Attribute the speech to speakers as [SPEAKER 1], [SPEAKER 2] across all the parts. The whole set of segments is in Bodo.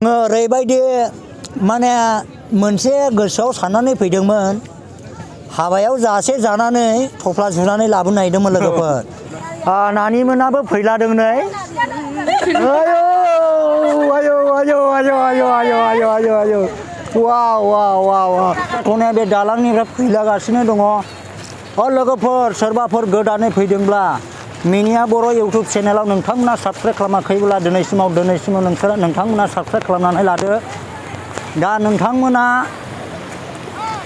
[SPEAKER 1] ओरैबायदि माने मोनसे गोसोआव साननानै फैदोंमोन हाबायाव जासे जानानै थफ्ला जुनानै लाबोनो नागिरदोंमोन लोगोफोर नानि मोनाबो फैलादों नै आयौ आयौ आयौ आयौ आयौ आयौ आयौ आयौ आयौ वाव वाव वाव गथ'ना बे दालांनिफ्राय फैलागासिनो दङ लोगोफोर सोरबाफोर गोदानै फैदोंब्ला मिनिया बर' इउटुब चेनेलाव नोंथांमोना साबस्क्राइब खालामाखैब्ला दिनैसिमाव नोंथांमोना साबस्क्राइब खालामनानै लादो दा नोंथांमोना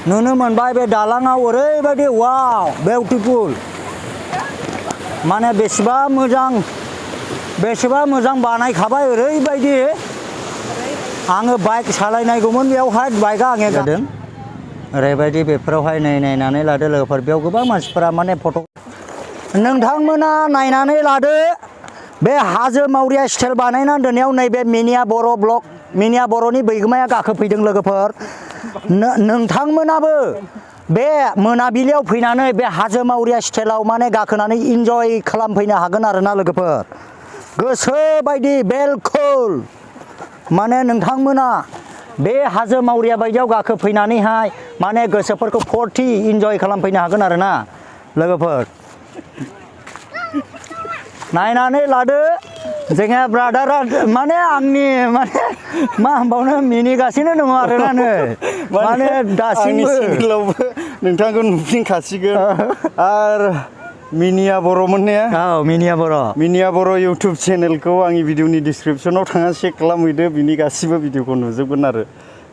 [SPEAKER 1] नुनो मोनबाय बे दालाङाव ओरैबायदि वाव बिउटिफुल माने बेसेबा मोजां बानायखाबाय ओरैबायदि आङो बाइक सालायनायगौमोन बेयावहाय बाइकआ आंनिया जादों ओरैबायदि बेफोरावहाय नायनानै लादो लोगोफोर बेयाव गोबां मानसिफोरा माने फट' नोंथांमोना नायनानै लादो बे हाजो मावरिया स्टाइल बानायना दोननायाव नैबे मिनिया बर' ब्लग मिनिया बर'नि बैगोमाया गाखोफैदों लोगोफोर नोंथांमोनाबो बे मोनाबिलियाव फैनानै बे हाजो मावरिया स्टाइलाव माने गाखोनानै इन्जय खालामफैनो हागोन आरोना लोगोफोर गोसो बायदि बेलकुल माने नोंथांमोना बे हाजो मावरिया बायदियाव गाखोफैनानैहाय माने गोसोफोरखौ फुरथि इन्जय खालामफैनो हागोन आरोना लोगोफोर नायनानै लादो जोंहा ब्रादारा माने आंनि माने मा होनबावनो मिनिगासिनो दङ आरोना नै माने दासिमबो
[SPEAKER 2] नोंथांखौ नुफिनखासिगोन आरो मिनिया बर'मोन ने
[SPEAKER 1] औ मिनिया बर'
[SPEAKER 2] इउटुब चेनेलखौ आंनि भिडिअनि डिसक्रिपसनाव थांना चेक खालामहैदो बिनि गासिबो भिडिअखौ नुजोबगोन आरो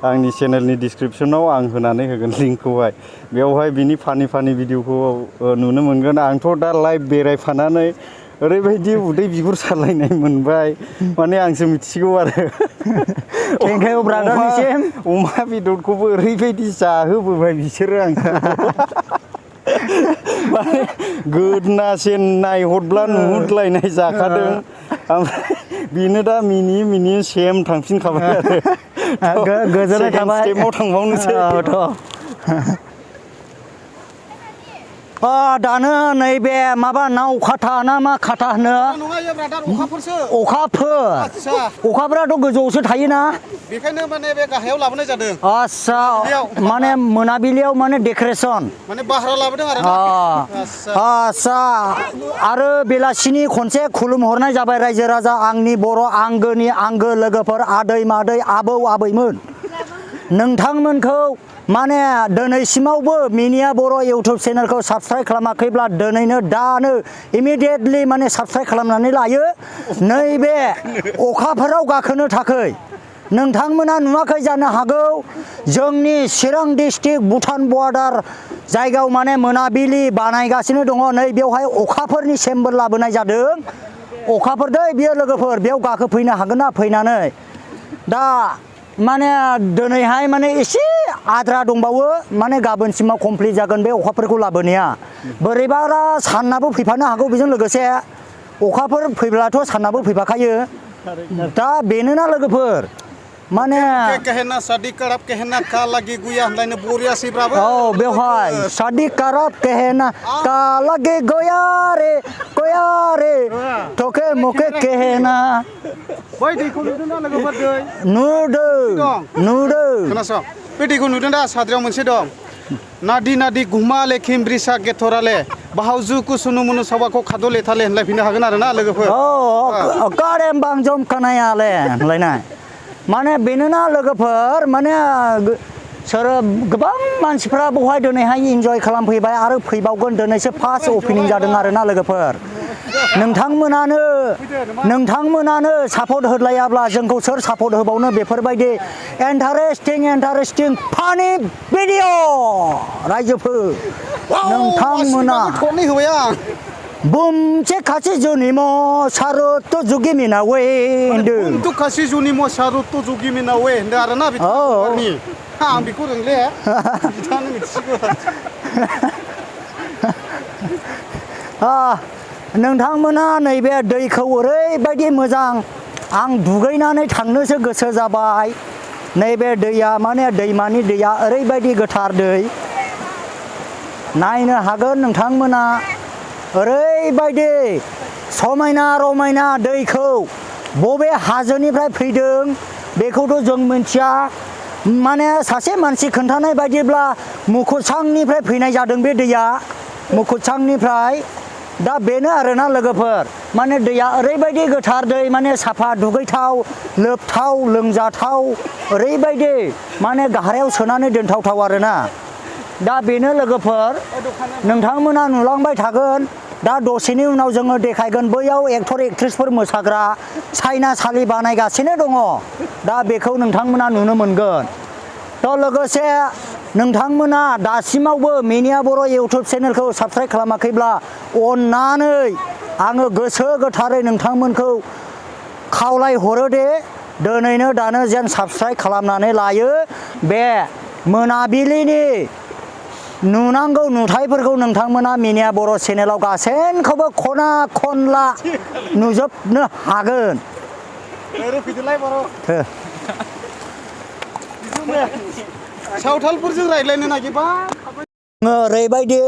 [SPEAKER 2] आंनि चेनेलनि डिसक्रिपसनाव आं होनानै होगोन लिंकखौहाय बेवहाय बिनि फानि भिडिअखौ नुनो मोनगोन आंथ' दा लाइभ बेरायफानानै ओरैबायदि उदै बिगुर सालायनाय मोनबाय माने आंसो मिथिगौ आरो
[SPEAKER 1] थेंकिउ ब्रादारनिसिम
[SPEAKER 2] अमा बेदरखौबो ओरैबायदि जाहोबोबाय बिसोरो आंखौ माने गोदनासे नायहरब्ला नुहुरलायनाय जाखादों ओमफ्राय बेनो दा मिनि सेम थांफिनखाबाय आरो
[SPEAKER 1] गोजोननाय थाबाय
[SPEAKER 2] स्टेपआव थांबावनोसै
[SPEAKER 1] दानो नैबे माबा नाव खाथा ना मा खाथा होनो अखाफोराथ' गोजौआवसो थायोना
[SPEAKER 2] बेखायनो माने बे गाहायाव लाबोनाय जादों
[SPEAKER 1] आच्छा माने मोनाबिलियाव माने डेक'रेसन
[SPEAKER 2] माने बाह्रा लाबोदों आरो
[SPEAKER 1] आच्छा आरो बेलासिनि खनसे खुलुमहरनाय जाबाय रायजो राजा आंनि बर' आंगोनि आंगो लोगोफोर आदै मादै आबौ आबैमोन नोंथांमोनखौ माने दिनैसिमावबो मिनिया बर' इउटुब चेनेलखौ साबस्क्राइब खालामाखैब्ला दिनैनो दानो इमिडियेटलि माने साबस्क्राइब खालामनानै लायो नैबे अखाफोराव गाखोनो थाखाय नोंथांमोना नुवाखै जानो हागौ जोंनि चिरां डिस्ट्रिक्ट भुटान बर्डार जायगायाव माने मोनाबिलि बानायगासिनो दङ नै बेवहाय अखाफोरनि सेम्बोल लाबोनाय जादों अखाफोर दै बियो लोगोफोर बेयाव गाखोफैनो हागोन ना फैनानै दा माने दिनैहाय माने एसे आद्रा दंबावो माने गाबोनसिमाव कमप्लिट जागोन बे अखाफोरखौ लाबोनाया बोरैबारा साननाबो फैफानो हागौ बेजों लोगोसे अखाफोर फैब्लाथ' साननाबो फैफाखायो दा बेनोना लोगोफोर माने
[SPEAKER 2] कहना शादी करब कहना का लगे गुया होनलायनो बरियासैब्राबो
[SPEAKER 1] औ बेवहाय शादी करब कहना का लगे गया रे थके मके कहना
[SPEAKER 2] बै दैखौ नुदोंना लोगोफोर दै
[SPEAKER 1] नुदों
[SPEAKER 2] खोनासं बे दैखौ नुदों दा साद्रियाव मोनसे दं नादि गुमा लेखिम ब्रिसा गेथराले बाहावजु कुसुनु मुनु साबाखौ खादले थाले होनलायफिननो हागोन आरो ना लोगोफोर
[SPEAKER 1] कारेम बांजम कानायाले होनलायनाय माने बेनोना लोगोफोर माने गोबां मानसिफ्रा बेवहाय दिनैहाय इन्जय खालामफैबाय आरो फैबावगोन दिनैसो फार्स्ट अपेनिं जादों आरोना लोगोफोर नोंथांमोनानो सापर्ट होलायाब्ला जोंखौ सोर सापर्ट होबावनो बेफोरबायदि इन्टारेस्टिं फानि भिडिअ रायजोफोर नोंथांमोना बुमसे खासि जुनिम सारुत जुगि मिनावे
[SPEAKER 2] बुमथु खासि जुनिम सारुत जुगि मिनावे होनदों आरोना बिथांनि आं बेखौ रोंले बिथाङानो मिथिगौ
[SPEAKER 1] नोंथांमोना नैबे दैखौ ओरैबायदि मोजां आं दुगैनानै थांनोसो गोसो जाबाय नैबे दैया माने दैमानि दैया ओरैबायदि गोथार दै नायनो हागोन नोंथांमोना ओरैबायदि समायना रमायना दैखौ बबे हाजोनिफ्राय फैदों बेखौथ' जों मिथिया माने सासे मानसि खोन्थानाय बायदिब्ला मुखुरसांनिफ्राय फैनाय जादों बे दैया मुखुरसांनिफ्राय दा बेनो आरोना लोगोफोर माने दैया ओरैबायदि गोथार दै माने साफा दुगैथाव लोबथाव लोंजाथाव ओरैबायदि माने गाहायाव सोनानै दोनथावथाव आरोना दा बेनो लोगोफोर नोंथांमोना नुलांबाय थागोन दा दसेनि उनाव जोङो देखायगोन बैयाव एक्टर एक्ट्रेसफोर मोसाग्रा साइनासालि बानायगासिनो दङ दा बेखौ नोंथांमोना नुनो मोनगोन थ' लोगोसे नोंथांमोना दासिमावबो मिनिया बर' इउटुब चेनेलखौ साबस्क्राइब खालामाखैब्ला अननानै आङो गोसो गोथारै नोंथांमोनखौ खावलायहरो दे दिनैनो दानो जेन साबस्क्राइब खालामनानै लायो बे मोनाबिलिनि नुनांगौ नुथायफोरखौ नोंथांमोना मिनिया बर' चेनेलाव गासैखौबो खना खनला नुजोबनो हागोन
[SPEAKER 3] सावथालफोरजों रायज्लायनो नागिरबा
[SPEAKER 1] ओरैबायदि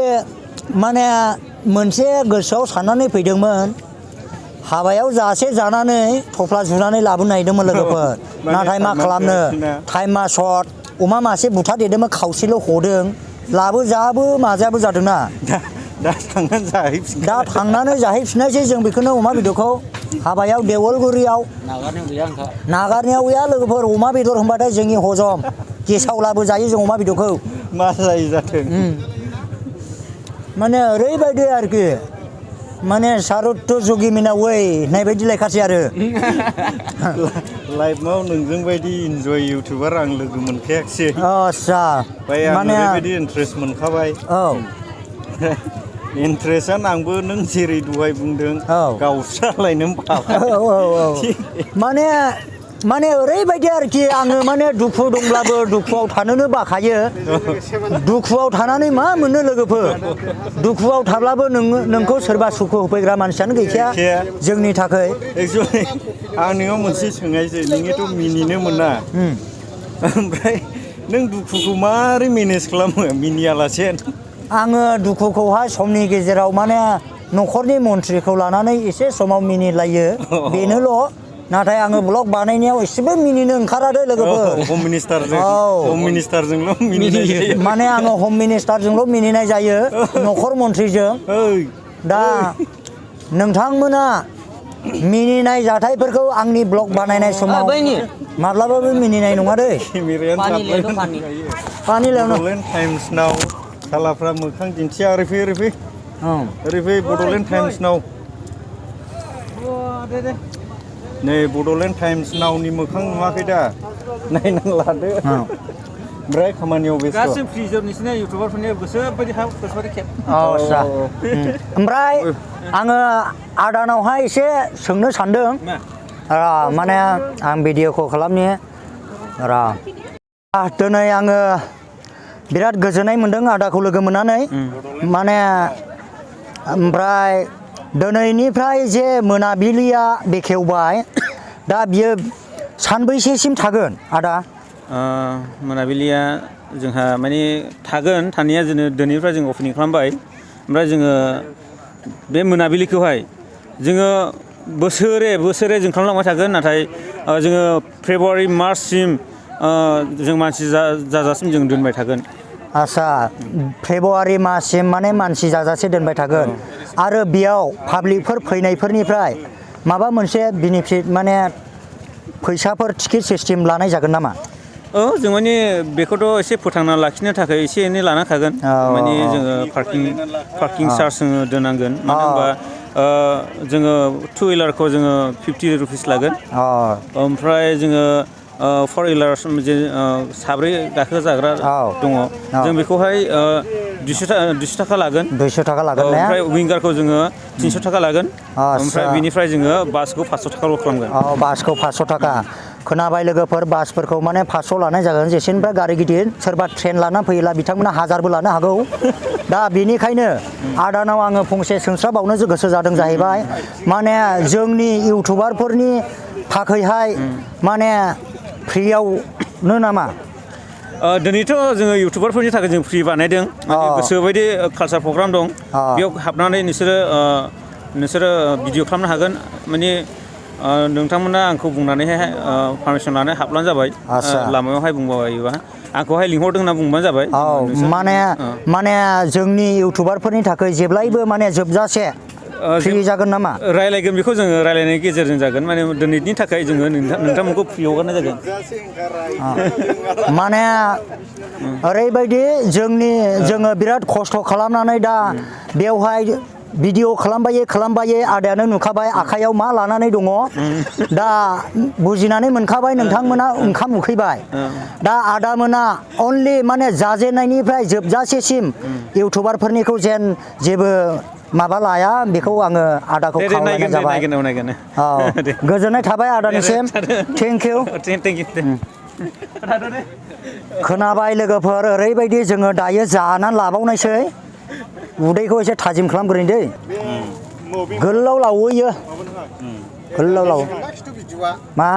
[SPEAKER 1] माने मोनसे गोसोआव साननानै फैदोंमोन हाबायाव जासे जानानै थफ्ला जुनानै लाबोनो नागिरदोंमोन लोगोफोर नाथाय मा खालामनो टाइमा सर्ट अमा मासे बुथारदेरदोंमोन खावसेल' हदों लाबोजाबो माजाबो जादोंना
[SPEAKER 2] दा
[SPEAKER 1] थांनानै जाहैफिननायसै जों बेखौनो अमा बेदरखौ हाबायाव देवलगुरियाव नागारनायाव गैया लोगोफोर अमा बेदर होनबाथाय जोंनि हजम गेसावलाबो जायो जों अमा बेदरखौ
[SPEAKER 2] मा जायो जाथों
[SPEAKER 1] माने ओरैबायदि आरोखि माने सारुत्त जुगि मिना वै होननाय बायदि लायखासै आरो
[SPEAKER 2] लाइफआव नोंजों बायदि इन्जय इउटुबार आं लोगो मोनखायाखिसै
[SPEAKER 1] आच्छा
[SPEAKER 2] माने ओरैबायदि इन्ट्रेस्ट मोनखाबाय
[SPEAKER 1] औ
[SPEAKER 2] इन्ट्रेस्टआनो आंबो नों जेरै दहाय बुंदों गावस्रालायनो
[SPEAKER 1] माने ओरैबायदि आरोखि आङो माने दुखु दंब्लाबो दुखुआव थानोनो बाखायो दुखुआव थानानै मा मोननो लोगोफोर दुखुआव थाब्लाबो नोंखौ सोरबा सुखु होफैग्रा मानसियानो गैखाया जोंनि थाखाय
[SPEAKER 2] एक्चुअलि आं नोंनाव मोनसे सोंनायसै नोंनिथ' मिनिनो मोना ओमफ्राय नों दुखुखौ मारै मेनेज खालामो मिनियालासे
[SPEAKER 1] आङो दुखुखौहाय समनि गेजेराव माने न'खरनि मन्थ्रिखौ लानानै एसे समाव मिनिलायो बेनोल' नाथाय आङो ब्लग बानायनायाव एसेबो मिनिनो ओंखारादो लोगोफोर
[SPEAKER 2] हम मिनिस्टारजोंल' मिनिनाय जायो
[SPEAKER 1] माने आङो हम मिनिस्टारजोंल' मिनिनाय जायो न'खर मन्थ्रिजों दा नोंथांमोना मिनिनाय जाथायफोरखौ आंनि ब्लग बानायनाय समाव माब्लाबाबो मिनिनाय नङा दै
[SPEAKER 2] बड'लेण्ड टाइम्सनाव सालाफ्रा मोखां दिन्थिया ओरै फै बड'लेण्ड टाइम्सनाव नै बड'लेण्ड टाइम्स नावनि मोखां नुवाखै दा नायनानै लादो ओमफ्राय खामानियाव बेस्थ'
[SPEAKER 3] गासै फ्रिजर नोंसिना इउटुबारफोरनि गोसोबायदि खेब
[SPEAKER 1] ओमफ्राय आङो आदानावहाय एसे सोंनो सानदों माने आं भिडिअखौ खालामनि दिनै आङो बिराद गोजोननाय मोनदों आदाखौ लोगो मोननानै माने ओमफ्राय दिनैनिफ्राय जे मोनाबिलिया बेखेवबाय दा बियो सानबैसेसिम थागोन आदा
[SPEAKER 3] मोनाबिलिया जोंहा माने थागोन थानाया जोङो दिनैनिफ्राय जों अपेनिं खालामबाय ओमफ्राय जोङो बे मोनाबिलिखौहाय जोङो बोसोरे जों खालामलांबाय थागोन नाथाय जोङो फेब्रुवारि मार्चसिम जों मानसि जाजासिम जों दोनबाय थागोन
[SPEAKER 1] आच्छा फेब्रुवारि माससिम माने मानसि जाजासे दोनबाय थागोन आरो बेयाव पाब्लिकफोर फैनायफोरनिफ्राय माबा मोनसे बेनिफिट माने फैसाफोर टिकेट सिस्टेम लानाय जागोन नामा
[SPEAKER 3] जों माने बेखौथ' एसे फोथांना लाखिनो थाखाय एसे एनै लानांखागोन माने जोङो पार्किं चार्ज जोङो दोनांगोन मानो होनबा जोङो टु हुइलारखौ जोङो 50 रुपिस लागोन ओमफ्राय जोङो फर हुइलार साब्रै गाखो जाग्रा दङ जों बेखौहाय 200 थाखा लागोन
[SPEAKER 1] 200 थाखा लागोन
[SPEAKER 3] ओमफ्राय विंगारखौ जोङो 300 थाखा लागोन ओमफ्राय बिनिफ्राय जोङो बासखौ 500 थाखाल' खालामगोन
[SPEAKER 1] बासखौ 500 थाखा खोनाबाय लोगोफोर बासफोरखौ माने 500 लानाय जागोन जेसेनिफ्राय गारि गिदिर सोरबा ट्रेन लाना फैयोला बिथांमोना 1000बो लानो हागौ दा बेनिखायनो आदानाव आङो फंसे सोंस्राबावनो गोसो जादों जाहैबाय माने जोंनि इउटुबारफोरनि थाखायहाय माने फ्रियावनो नामा
[SPEAKER 3] दिनैथ' जोङो इउटुबारफोरनि थाखाय जों फ्रि बानायदों गोसोबायदि कालचार प्रग्राम दं बेयाव हाबनानै नोंसोरो भिडिअ खालामनो हागोन माने नोंथांमोना आंखौ बुंनानैहाय पारमिसन लानो हाब्लानो जाबाय लामायावहाय बुंबायोबा आंखौहाय लिंहरदों होनना बुंबानो जाबाय
[SPEAKER 1] माने जोंनि इउटुबारफोरनि थाखाय जेब्लायबो माने जोबजासे फ्रि जागोन नामा
[SPEAKER 3] रायलायगोन बेखौ जोङो रायलायनायनि गेजेरजों जागोन माने दिनैनि थाखाय जोङो नोंथांमोनखौ फ्रि हगारनाय जागोन
[SPEAKER 1] माने ओरैबायदि जोङो बिराद खस्थ' खालामनानै दा बेवहाय भिडिअ खालामबायै आदायानो नुखाबाय आखाइयाव मा लानानै दङ दा बुजिनानै मोनखाबाय नोंथांमोना ओंखाम उखैबाय दा आदामोना अनलि माने जाजेननायनिफ्राय जोबजासेसिम इउटुबारफोरनिखौ जेन जेबो माबा लाया बेखौ आङो आदाखौ खावलायनाय जाबाय गोजोननाय थाबाय आदानिसिम थेंक इउ खोनाबाय लोगोफोर ओरैबायदि जोङो दायो जानानै लाबावनायसै उदैखौ एसे थाजिम खालामग्रोनि दै गोलाव लावो इयो गोलाव लावो मा